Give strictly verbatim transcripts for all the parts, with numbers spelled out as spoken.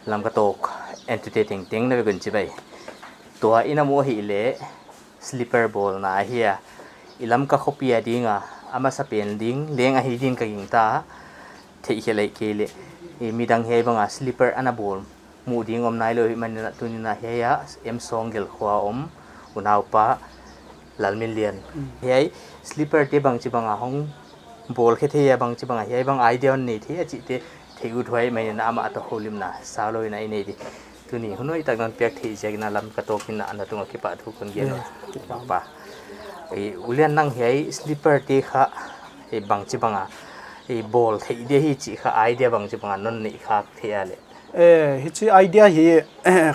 Lamka Talk entute tengteng na veuvin chibai. Tua ina mu ahile slipper bolna ahi a, i Lamka khopi a dinga amasa pen ding leng ahi din ka gingta. Thei khelei kei le, i midang hiai banga slipper ana bol mu ding om nailou hi manin a, tunin a hiai a M Songgel khoa um unaupa Lalminlian. Hiai slipper te bangchi banga hong bol khe thei a, bangchi banga hiai bang idea hon nei thei a chihte thei ut huai manin a, ama toh houlimna saulou in a i nei di. Tuni hun hoitak non piak thei ziakin a Lamka Talk in a na tunga kipah thu kon gen. Kipah. Pa. I, ulian nang hiai slipper te kha, i bangchi banga i bol thei dia hi chih kha idea bangchi banga non nei khak thei a le. Eh, hichi idea hi,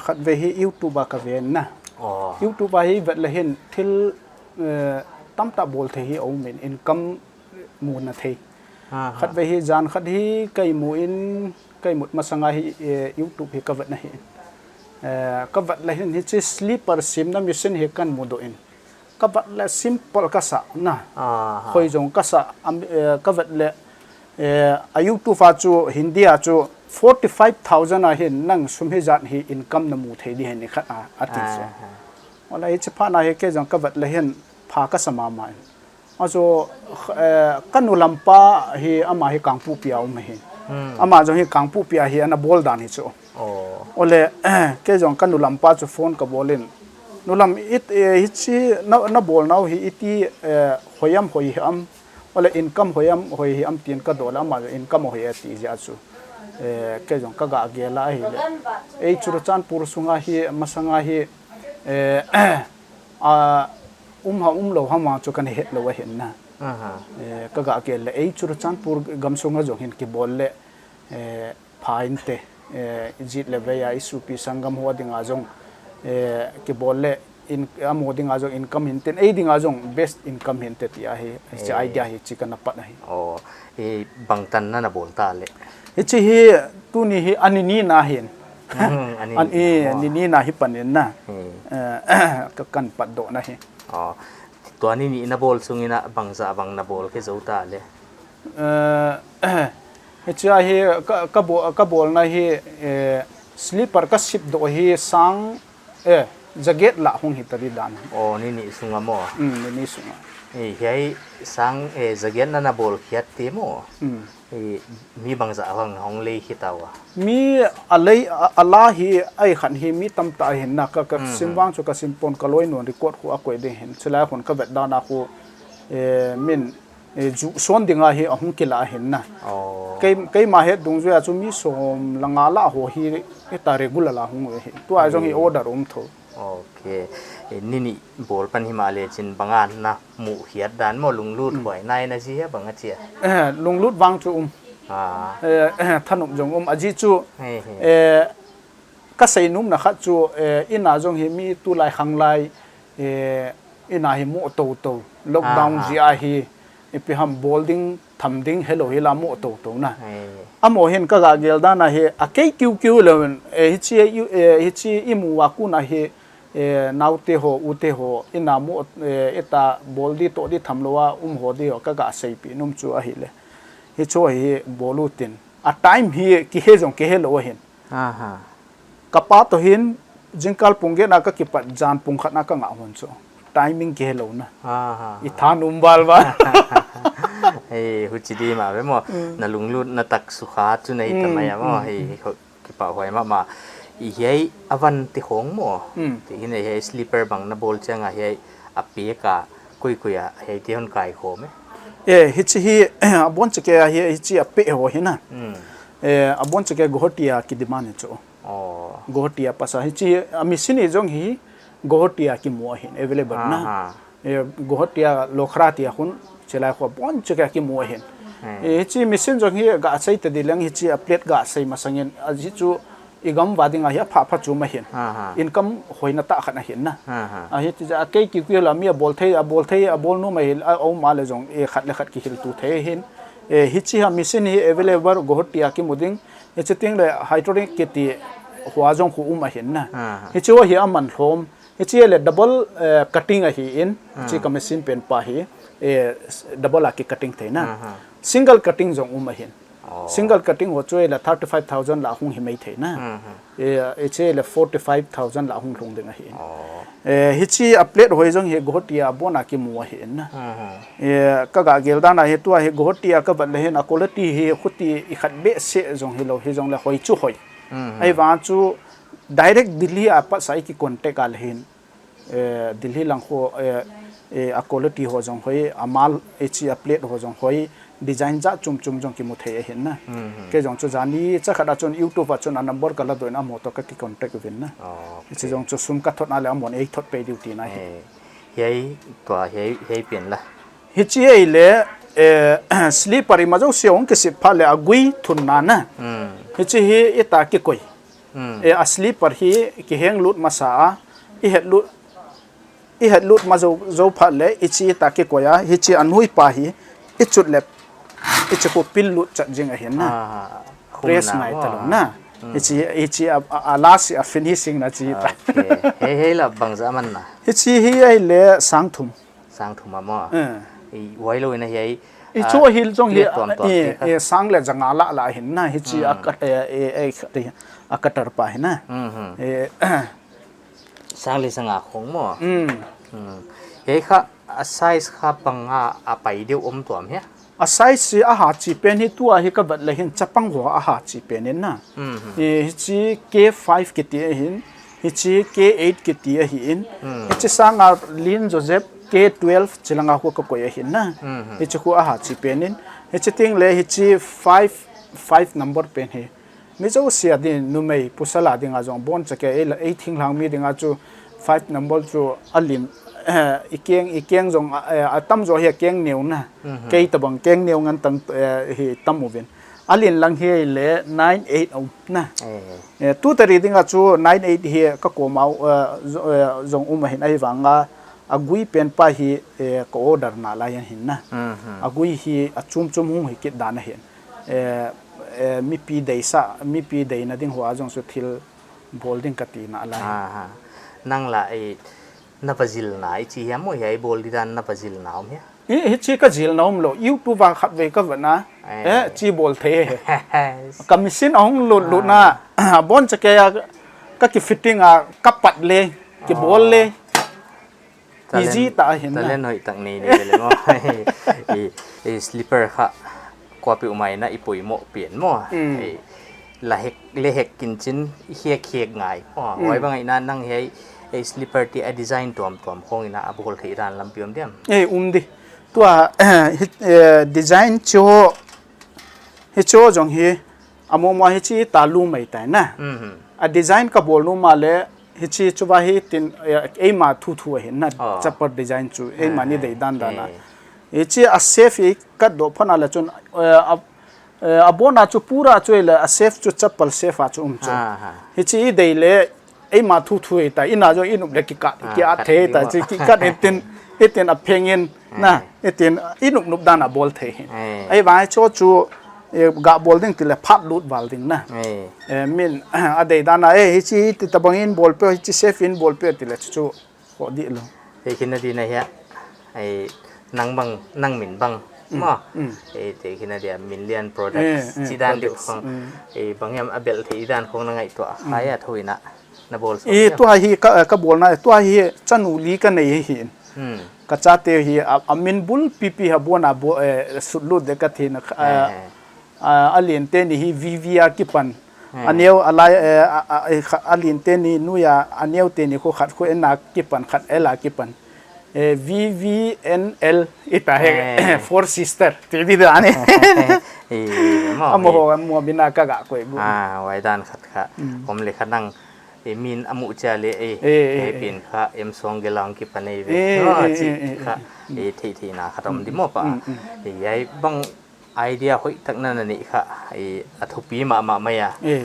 khatvei hi YouTube a ka ven na. Oh. YouTube a hi vet le hin thil, eh, tamtah bol thei hi a um in, income muna thei. Khatvei hi jan khat hi ka imu in, ka imut masanga hi, eh, YouTube hi ka vet na hi. Eh, ka vet le hin hichi slipper simna machine hi kan mudoh in. Ka vet le simple ka sa na. Hoi jong ka sa, am, eh, ka vet le, eh, a YouTube a chu, Hindi a chu, forty five thousand a hin nang sum hijat hi income na mu thei di hi ni khat a, ati chu. Wala hichi phat na hi kei jong ka vet le hin pha ka sa mama in. Achu, eh, ka nulampa hi ama hi Kangpokpi a um hi. Ama jong hi Kangpokpi a hi ana bol dan hi chu. Ole, kei jong ka nulampa chu phone ka bol in. Nulam it, eh, hichi na, na bol nau hi iti, eh, hoiam hoi hiam. Ole income hoiam hoi hiam tin ka doh le ama jong income hoi ati jia chu. Eh, kei jong ka ga gel a ahile. Ei Churachandpur sunga hi masanga hi, eh, a, um ha um lou ha ma chu kan het lou ahin na. Eh, ka ga gel le, ei Churachandpur gamsunga jong hin kibol le, eh, pha inte, eh, i jit le vei a i supi sanggam ho dinga jong, eh, kibol le in, amo dinga jong income hinte, ei dinga jong best income hinte ti ahi, hichi idea hichi kana pat ahi. Oh, i bangtan na na bol ta le. Hichi hi tuni hi ani ni na hin. Ani ni na hi panin na. Eh, ka kan patdoh na hi. Oh, tua ni ni na bol sungin a bangza bang na bol khe zou ta le. Eh, hichi a hi ka, ka bo-, ka bolna hi, eh, slipper ka sipdoh hi sang, eh, jaget lah hong hita di dan. Oh, ni ni sunga mo. Mm, ni ni sunga. Eh, hiai sang, eh, jaget na na bol khiat te mo. Mm. Eh, mi bangza bang hong lei khita ua. Mi a lei, a, a la hi, ai khan hi mi tamtah ahin na ka, ka sim vang chu ka sim pon ka loi non record khu a koi ding hin. Chilai khun ka vet dan a khu, eh, min, eh, ju son dinga hi ahung kila ahin na. Oh. Kei, keima het dungjuia chu mi som le nga lah ho hi, hita regular a hung ve hi. Tua jong hi order um tho. Ok. Eh, ni ni bol pan hi ma le chin banga na mu khiat dan mo lunglut huai nai na ji he bang a chia. Eh, lunglut vang chu um. Ah. Eh, eh, thanop jong um a ji chu. He, he. Eh, ka seinom na khat chu, eh, ina jong hi mi tulai khanglai, eh, ina hi mo to to. Lockdown ji a hi, ipi ham bol ding, tham ding, helou hi la mo to to na. Amo hin ka ga gel dan a hi, a kei kiu kiu le, eh, hichi, eh, hichi imu a kun a hi, eh, naute ho, ute ho, ina mo, eh, ita bol di to di tham lou a, um ho di ho, ka ga seipi nom chu ahile. Hichu hi bol u tin. A time hi kihe jong kihe lou ahin. Aha. Ka pa to hin, jingkal pung get na ka kipat jan pung khat na ka ngah hon chu. Timing kihe lou na. Aha. I thanom val val. Hei, huchi di ma ve mo. Mm. Na lunglut na tak sukha chu na hi ta mai a mo. Mm, mm, hei, mm. Hei, ho, kipah huai mama. I hiai a van te khong mo. Mm. Ti hin hiai slipper bang na bol chiang a hiai a pek a koi koi a hiai te hon kai khom e. Eh, hichi hi, a bon chike a hi, hichi a pek ho hi na. Mm. Eh, a bon chike Guwahati a ki demand hi chu. Oh. Guwahati a pasa hichi, a machine hi jong hi Guwahati a kimu ahin, available na. Aha. Eh, Guwahati a Lokhara ti a khun, chilai khu a bon chike a kimu ahin. Hmm. Eh, hichi machine jong hi ga sei ta di leng hichi a plate ga sei masangin, a hichu i gam va dinga hi a pha pha chu ma hin. Aha. Income hoina tah khat ahin na. Aha. A hiti a kei kiu kiu la mi a bol thei, a bol thei, a bol nom ahi, a um a le jong, eh, khat le khat kihil tu thei hin. Eh, hichi a machine hi available Guwahati a kimu ding. Hichi ting le hydraulic kiti hua jong khu um ahin na. Ah. Hichi ho hi a man lhom. Hichi le double, eh, cutting ahi in. Ah. Hichi ka machine pen pa hi, eh, s-, double a ki cutting thei na. Ah, ah. Single cutting jong um ahin. Single cutting ho chu ahile thirty five thousand lah hung hi mai thei na. E, hiche le forty five thousand lah hung lhung ding ahi. E, hiche a plate ho jong hi Guwahati a abon a kimu ahi na. E, ka ga gel dan a hi tua hi Guwahati a ka vet le hin a quality hi khuti i khat behseh jong hilou, hijongle hoi chu hoi. Ahivang chu direct Delhi a pat sa i ki contact a le hin. Eh, Delhi lang ho, eh, eh, a quality ho jong hoi, amal, hiche a plate ho jong hoi, design jat chom chom jong kimu thei ahin na. Kei jong chu jani cha khat a chun YouTube a chun a number ka ladoh in amaho toh ka ki contact uvin na. Hiche jong chu sum ka thot na le amahon ei thot peh diu tina ahi. Hiai, tua hiai, hiai pen la. Hiche ahile, eh, slipper ima jouse hung kisep phat le agui thun na na. Hiche hi ita kikoi. E, a slipper hi kiheng lut masa a, i het lut, i het lut ma jou, jou phat le, hiche ita kikoi a, hiche a noi pa hi, i chut le, hiche khu pil lut chat jing ahin na. Press ngai talou na. Hiche, hiche a, a, a last a finishing na hiche ta. Hei, hei la bangja man na. Hiche hi ahile sang thum. Sang thum a mo. Huailou in ahi. Hichu ahil jong hi, sang le janga lah lah ahin na, hiche a cut, eh, eh, eh, a cutter pa hi na. Sang le janga khong mo. Hei kha, a size kha panga a pai deu um tuam hia. A size hi a ha chi pen hi tua hi ka vet le hin chapang ho a ha chi pen in na. Hiche K five kiti ahin, hiche K eight kiti ahin, hiche sanga Lin Joseph K twelve chilanga khu ka koi ahin na. Hiche khu a ha chi pen in, hiche teng le hiche five, five number pen hi. Mi jouse a din, numei, pasal a dinga jong bonchakei, ei, ei thinglhang mi dinga chu five number chu alin, eh, i keng, i keng jong, eh, atam jo hi akeng neo na. Kei tabang keng neo ngen tang, eh, hi tam uvin. Alin lang hi le nine eight um na. Eh, tu tari dinga chu nine eight hi ka kom a, eh, jong um ahin ahivanga agui pen pa hi, eh, ka order na lai ahin na. Agui hi achom chom hung hi kit dan ahin. Eh, eh, mipi deisah, mipi deina ding hoa jong chu thil bol ding ka tina lai. Nang la, eh, na va jilna, hiche hi amo hi, i bol di dan na va jilna um hia? Eh, hiche ka jilna umlou, YouTube a khatvei ka vet na. Eh, chi bol thei. Ka machine ahung lut lut na, bonchakei a, ka ki fitting a, ka pat le, ki bol le. Easy ta ahin na. Talent hoitah nei nei le mo. I, i slipper kha, kua pe umai na i poimo pen mo. I, la hek, le hek kin chin, i hek hek ngai. Mo, huai bang ahi na nang hiai, i slipper ti a design tuam tuam khong ina a bol thei dan lampi um diam. Eh, um di. Tua, eh, design chu, hichu jong hi, amo mo hiche ta lu mai tai na. A design ka bol nu ma le, hiche chu va hi tin, eh, eima thu thu ahin na, chapal design chu, eima ni dei dan dan a. Hiche a shape hi ka doh phat na le chun, eh, a, eh, abon a chu pura chu le, a shape chu chapal shape a chu um chu. Hiche i dei le, eima thu thu ta, ina jo i nup le ki kat, ki at thei ta, chi ki kat itin, itin a pheng in, na, itin, i nup nup dan a bol thei hin. Ahivang chu chu, eh, ga bol ding tile phat lut val ding na. Eh, min, a dei dan a, eh, hiche, hiti tabang in bol pe, hiche shape in bol pe tile chu chu, ko di lo. Hei khin na di na hia, eh, nang bang, nang min bang, mo. Eh, te khin na dia Minlian Products, chi dan di khong, eh, bang yam a bel thei dan khong na ngaito a, kha ya tho ina. Na bol so. I tua hi ka, ka bolna, tua hi chanu li ka nei hi. Ka chate hi a, a min bul pipi ha bona bo, eh, sut lut de ka thina, eh, a, a lien teni hi V V a kipan. A neo a lai, eh, a, a, a, kha, a lien teni nuia, a neo teni khu khat khu N a kipan, khat L a kipan. Eh, V V N L ita he, four sister. Ti di da ni. Amo ho, amo bina ka ga koi gu. Ah, wai dan khat kha. Om le kha nang E, min amu chia le, e, e, e, e, pin kha, em song gelang kipan e ve. E, no, e, chi e, e, kha, e, e, thei thei na kha tom di mo pa. Mm, mm. E, ai bang idea hoitah na na nei kha, e, athupi mama mai a. E.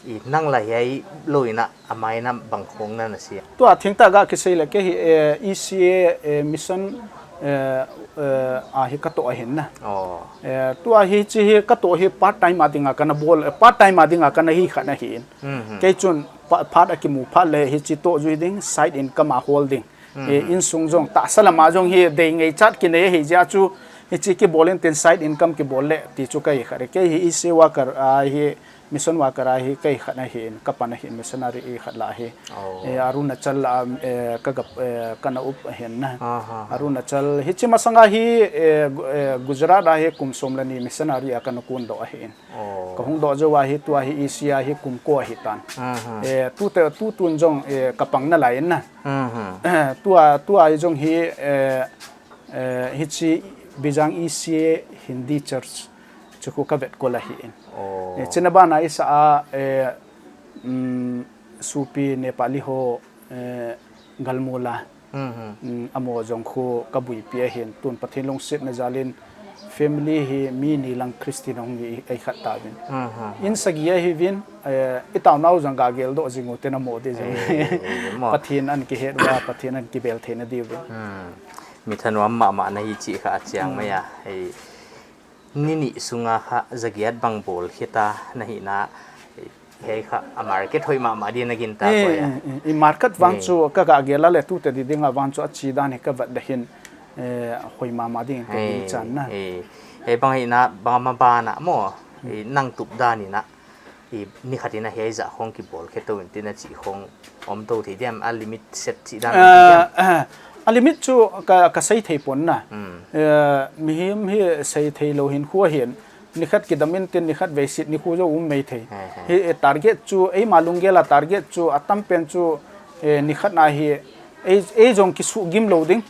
E, nang la hiai lou ina amai na bang khong na na sia. Tua thingtah ga kisei le kei hi, e, E C A, e, mission, e, e, a hi ka toh ahin na. Oh. E, tua hi chi hi ka toh hi part time a dinga kana bol, e, part time a dinga kana hi kha na hi in. Mhm. Kei chun pha-, phat a kimu phat le hichi toh jui ding, side income a hol ding. Mhm. E, insung jong, tahsa lama jong hi dei ngeichat kinei ahi jeh chu, Hiche kibol in tin side income kibol le ti chu kahi khat. Kei hi E C worker a hi, mission worker a hi kahi khat ahin, kapan ahin missionary hi khat la hi. Oh. Eh, Arunachal a, eh, ka gap, eh, kana up ahin na. Aha. Arunachal, hiche masanga hi, eh, Gu-, eh, Gujarat a hi kum som le ni missionary a kana kun doh ahin. Oh. Kahung doh jou a hi tua hi E C a hi kum ko ahi tan. Aha. Eh, tu te, tu tun jong, eh, kapang nalai in na. Aha. Tua, tua hi jong hi, eh, eh, hiche Bijang E C A Hindi Church chu khu kavet kol ahin. Oh. Eh, chuna bana isa a, eh, um, Supi Nepali ho, eh, Galmula. Mhm. Um, amaho jong khu kabuipi ahin, tun Pathen lungsetna jal in family hi mi ni lang Christian hung hi ahi khat tauvin. Mhm. In sagi ahiuvin, eh, i taonau jong gagel doh jing u te na mo te jong. Eh, eh, mo. Pathen in kihet uva, Pathen in kibel theina diuvin. Hmm. Mi thanom mama nahi chih kha achiang mai a. Hmm. Eh, Ni ni sunga kha jagiat bang bol khita nahi na, eh, hei kha a market hoi mama din nagin ta. Eh, ko ya. Eh, eh, i market vang, eh, chu kagagel a le tu te di dinga vang chu achi dan hi kavet le hin, eh, hoi mama din kagin, eh, chan na. Eh, hei bang hi na bang ma bana mo, eh, nang tup dan ni na. I, nikhat in a hiai zah khong kibol khe tou in tin a chih khong om tou thei diam, a limit set chih dan om thei diam? Eh, eh, a limit chu ka, ka sei thei pon na. Hmm. Eh, mihem hi sei thei lou hin khu ahin, nikhat kidam in tin nikhat veisit ni khu jou um mai thei. He, he. Hi, eh, target chu, eima lunggel a target chu, a tam pen chu, eh, nikhat na hi, ei, ei jong kisuh gim lou ding.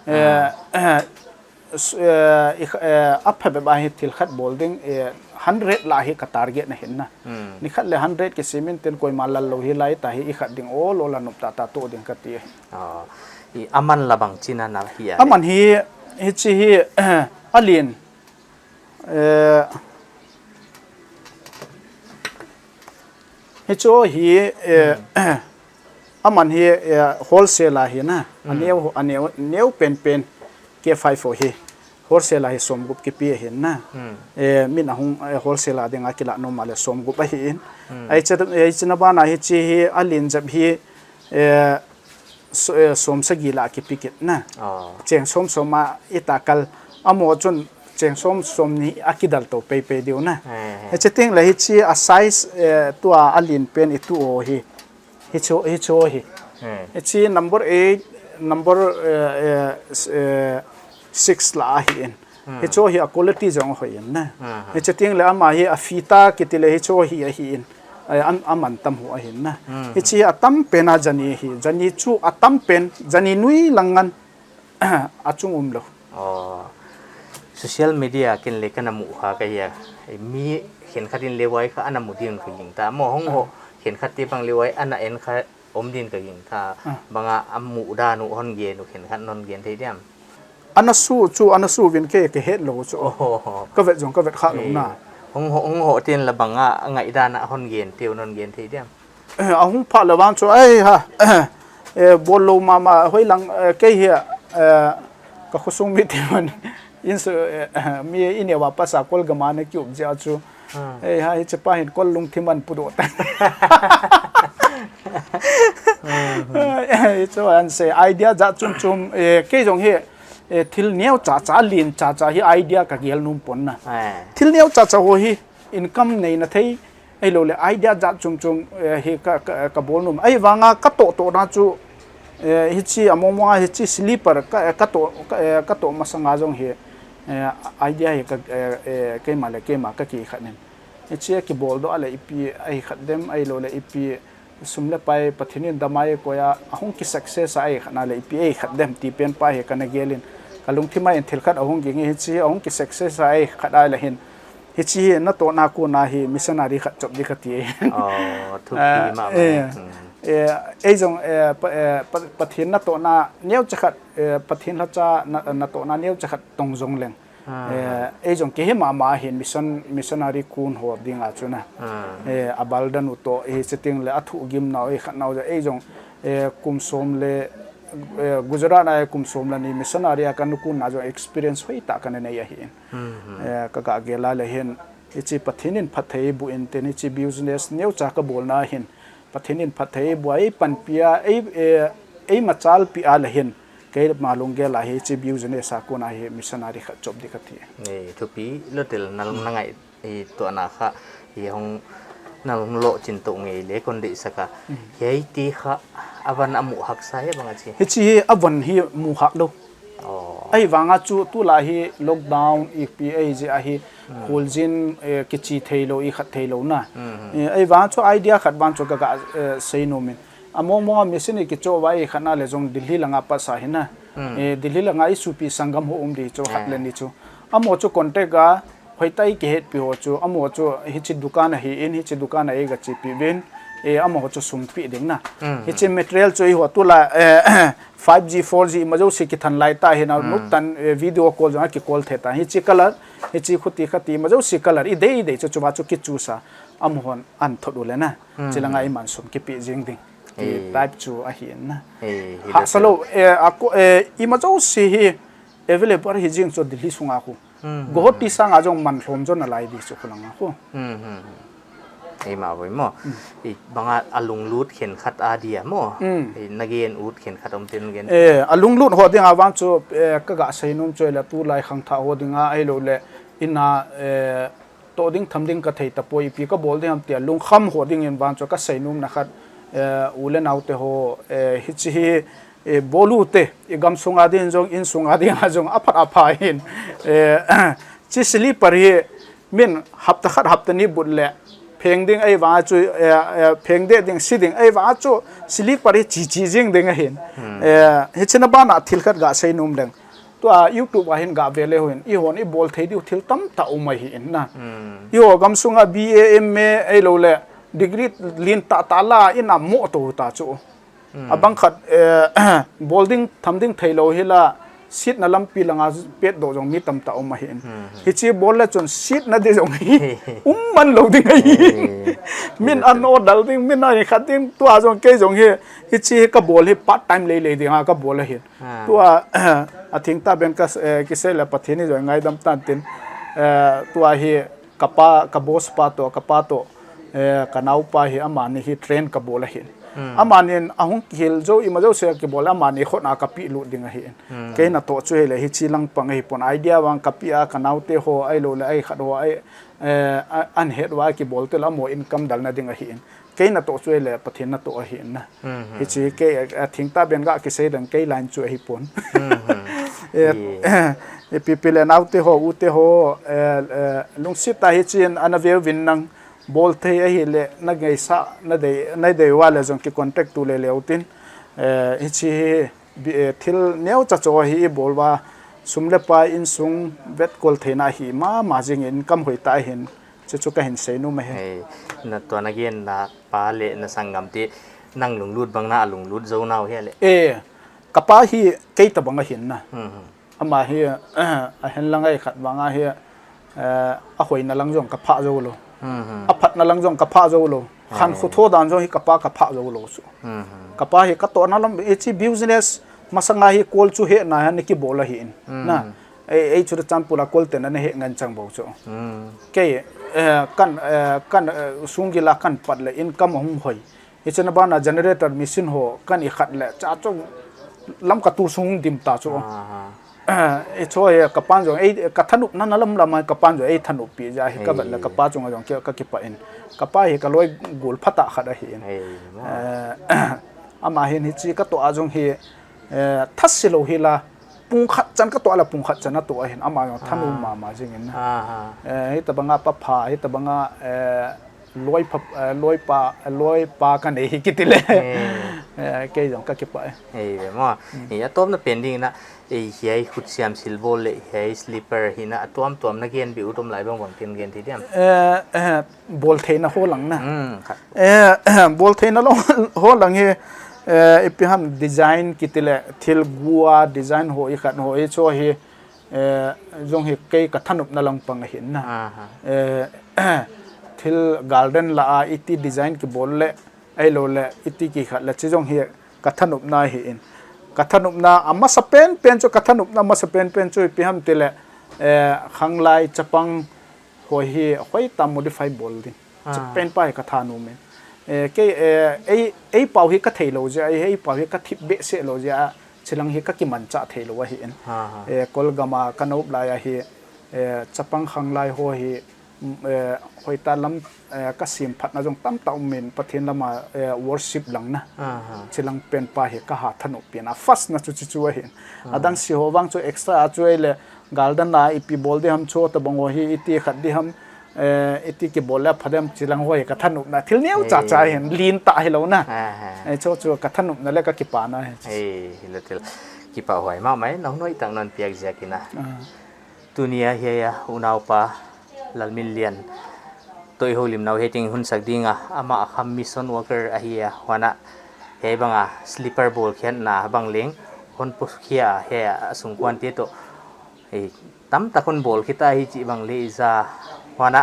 Eh, hmm, eh, S-, eh, i kh-, eh, a phabep a hi thil khat bol ding, eh, hundred lah hi ka target na hin na. Hmm. Nikhat le hundred kisem in tin koima lal lou hi lai ta hi i khat ding ol ol a nop tah tah toh ding ka ti. Ah, i aman la bang chin a na hi a le? Aman hi, hichi hi, a lin. Eh, Hichu hi, eh, hmm, aman hi, eh, wholesale a hi na. Hmm. A neo, a neo, neo pen pen K five ho hi. Wholesale a hi som gup kipe ahi na. Hmm. Eh, min ahung, eh, wholesale a ding a kila nom a le som gup ahi in. Hmm. Ai che, ai che na bana hichi hi a lin jep hi, eh, so-, eh, som sagi lah a kipe kit na. Oh. Cheng som som a i ta kal a mo chun cheng som som ni a kidal to pei pei diu na. Eh, eh. Hichi ting le hichi a size, eh, tua a lin pen i tu o hi. Hichu, hichu hi. Eh. Hichi number eight, number, eh, eh, s-, eh, six lah a hi in. Hmm. Hichu hi a quality jong hoi in na. Hmm, hmm. Hichi ting le ama hi a fita kiti le hichu hi ahi in. Ai, am-, aman tam hu ahi na. Hmm, hmm. Hichi a tam pen a jani hi. Jani chu a tam pen, jani nui lang ngan a chung um lou. Oh. Social media kin le kana mu kha ka hi a. Mi khenkhat in le huai kha ana mu din ka ging ta. Mo hong ho, ah, khenkhat te bang le huai ana en kha om din ka ging ta. Ah. Banga a mu dan u hon gen u khenkhat non gen thei diam? Ana su chu, ana su vin ke, ke het lou chu. Oh. Ka vet jong, ka vet kha lou na. Eh, hong ho, hong ho tin la banga, a ngai dan a hon gen, teu non gen thei diam. Eh, a hung pha le vang chu, ai ha. Eh, bol lou mama, hoi lang, eh, kei hi, eh, ka khosung mi te man. In su, eh, mi i neo va pasa kol gama na ki up jia chu. Hmm. Eh, ha, hichi pa hin kol lungthim an pu doh ta. Hmm, hmm. Eh, hichu an se idea jat chom chom, eh, kei jong hi, eh, thil neo cha cha, lin cha cha hi idea ka gel nom pon na. Eh. Thil neo cha cha ho hi income nei na thei, ei lou le idea jat chom chom, eh, hi ka, ka, ka bol nom. Ai vanga ka toh toh na chu, eh, hichi a mong mong a hichi slipper ka, eh, ka toh, ka, eh, ka toh masanga jong hi, eh, idea hi ka, eh, eh, keima le keima ka ki khat nin. Hichi a kibol doh a le ipi, ahi khat dem, ai lou le ipi, sum le pai, Pathen in damai koya, ahung ki success a ahi khat na le ipi ahi khat dem ti pen pa hi kana gel in. Ka lungthim a in thil khat ahung ging hichi, ahung ki success a ahi khat a le hin. Hichi hi na toh na ku na hi missionary khat chop di ka ti. Oh, thupi, ah, mama, eh, hmm. Eh, ei jong, eh, pa, eh, pa, Pathen na toh na neo cha khat, eh, Pathen la cha na, na toh na neo cha khat tong jong leng. Ah. Eh, ei jong kihi mama hin mission, missionary kun ho dinga chu na. Ah. Eh, a bal dan u toh, eh, hichi ting le a thu gim nau, eh, khat nau ja, ei jong, eh, kum som le, eh, Gujarat a, eh, kum som le ni missionary a ka nu kun na jong experience hoi ta ka na nei ahi in. Hmm, hmm. Eh, ka ga gel a le hin, hichi Pathen in phatthei bu in tin, hichi business neo cha ka bol na hin, Pathen in phatthei bu a, ei panpi a, ei, eh, ei machal pi a le hin, Keima lunggel a hiche business a kona hi missionary khat chop ding kati. Thupi lou tel, nalung nangai, tua na kha, hung nalung lo chin to ngei le kon deisah a. Hiche ti kha, avan amu haksa he bang a chi. Hiche hi avan hi mu hak lou. Ahivanga chu tulai hi lockdown ipi eiji ahi, kholjin, kichi theilou, ikhat theilou na. Ahivanga chu idea khat vang chu kaga seinom in. Among mong a machine kichoh uva ikhat na le jong Delhi langa pat sa hi na. Delhi langa isopi sanggam ho um ding chu khat le ni chu. Amaho chu contact a, hoitah a ikihetpi ho chu, amaho chu hiche dukan ahin, hiche dukan a eiga chepi uvin, amaho chu sum pe ding na. Hiche material chu eiho tulai five G, four G ima jouse kithan lai tah hin a, nuptan video call jong akicall thei ta. Hiche color, hiche khuti khati ima jouse color idei dei chu chuva chu kichoose a, amahon athot u le na. Chulanga iman sum kipe jing ding ti type chu ahin na. Hahsa lou, ima jouse hi available hijing chu Delhi sunga khu. Guwahati sanga jong man lhom jo nalai ding chu khulanga khu. Eima voi mo. Banga alunglut khenkhat a dia mo. Nagen ut khenkhat um tin gen. Alunglut ho dinga vang chu kaga seinom chu le tulai khangthah ho dinga ahilou le ina toh ding tham ding kathei tapoi, ipi kabol ding ham tia lungkham ho dingin vang chu kaseinomna khat, u le naote ho, hiche hi bol u te, igamsunga ding jong, insunga dinga jong aphat apha hin. Hiche slipper hi min hapta khat hapta ni but le pheng ding ahivanga chu, pheng deh ding, se ding ahivanga chu slipper hi chi chi jing ding ahin. Hiche na bana thil khat ga seinom leng. Tua YouTube a hin ga ve le hin, eihon ibol thei diu thil tamtah um ahin na. Eiho gamsunga B A, M A ahilou le degree lentah tah la ina mo to ta chu. Abang khat bol ding tham ding theilou hila, setna lampi langa petdoh jong mi tamtah um ahin. Hiche bol le chun setna ding jong hi um man lou ding ahi. Min an order ding, min an khat ding, tua jong kei jong hi, hiche hi kabol hi part time lei lei dinga kabol ahin. Tua athengtah ben ka kisei le Pathen in jong ngaidam tan tin, tua hi kapa, ka boss pa toh, kapa toh, kanaopa hi amani hi train kabol ahin. Amanin ahung kihil jou ima jouse kibol, amani khut a kapeh lut ding ahin. Kei natoh chu hile hiche lang pang ahipon, idea vang kapeh a, kanaote ho ahilou le ikhat ho ahin het uva kibol tile amaho income dalna ding ahin. Kei natoh chu hile Pathen natoh ahin na. Hiche kei athengtah ben ga kisei ding, kei line chu ahipon. Ipi pi le naote ho, ute ho, lungset tah a hiche in ana veuvin nang, bol thei ahile nangaisah, nadei uva le jong kicontact u le leu tin. Hiche hi thil neocha cho hi ibol uva, sum le pai insung vetkol theina ahi mama jingin, income hoitah ahin, chuchu kahin seinom ahi. Natua nagenna pa le nasanggam te, nang lunglut bang na alunglut jou nau hile? Kapa hi kei tobang ahin na. Ama hi ahen lang ikhat vanga hi ahoina lang jong kaphah joulou, aphatna lang jong kaphah joulou, khankho tho dan jong hi kapa kaphah joulou chu. Kapa hi katohna lam, hiche business masanga hi kol chu hena hi ana kibol ahin na. Ei chu Churachandpur a kol ten ana he ngen chang bou chu. Kei kan, kan sunggil a kan pat le income ahung hoi. Hiche na bana generator machine ho kan ikhat le cha chu Lamka tu sung dim ta chu. Hiche hi kapan jong ei, kathanopna na lam lam a kapan jong eithanoppi jeh a hi kavet le kapa chunga jong kakipah in. Kapa hi kaloi gol phatah khat ahin. Ama hin hiche katoh a jong hi thase lou hila, pung khat chan katoh a le pung khat chan atoh ahin, ama jong thanom mama jingin na. Hitobanga pa pha, hitobanga loipa, loipa kanei hi kiti le, kei jong kakipah e. Atomna pen ding na, hiai khutsiam silbol le hiai slipper hi na atuam tuam nagen beh u tom lai bang bang tin gen thei diam? Bol theina ho lang na. Bol theina ho lang hi ipi ham, design kiti le, thil gua design ho ikhat ho hiche hi jong hi kei kathanopna lang pang ahin na. Thil garden lah a iti design kibol le, ahilou le iti kikhat le, hiche jong hi kathanopna ahin. Kathanopna amasapen pen chu, kathanopna amasapen pen chu ipi ham tile, khanglai chapang ho hi hoitah modify bol ding, hiche pen pa hi kathanom in. Kei, ei pau hi kathei lou jeh a, ei pau hi kathip behseh lou jeh a, Chilang hi ka kimanchah thei lou ahi in. Eh, Kolgam a ka nop lai ahi, eh, chapang khang lai ho hi, mm, eh, hoita lam, eh, ka sim phatna jong tamtah um in Pathen lama, eh, worship langna. Chilang pen pa hi ka ha thanop pen a first na chu chi chu ahi in. Adang si ho vang chu extra a chu ei le galdan la ipi bol di ham chu tabang ho hi iti khat di ham, eh, iti kibol le pha dem chilang ho hi ka thanopna thil neo cha cha hin lin ta hi lou na. Eh, chu chu ka thanopna le ka kipana hi. Eh, hila thil kipa huai ma mai nong noi tang non piak jia kina. Tunia hi a unaupa Lalminlian toh i houlimnau hi teng hun sak dinga ama a kham mission worker ahi a huana hi banga slipper bol khiatna bang leng hon pu khia hi a sungkuan te toh. Ei, tamtak hon bol khita hi chi bang le i ja huana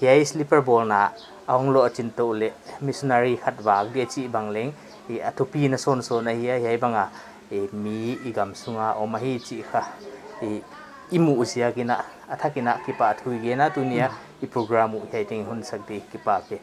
hi slipper bolna a hong lo a chin toh le missionary khat vak di chi bang leng i a thupi na son son ahi a hi banga i mi i gam sunga om ahi chi kha i i mu zia kina a thakina kipa thu i gena tunia i program u hi teng hun sak di kipa ke.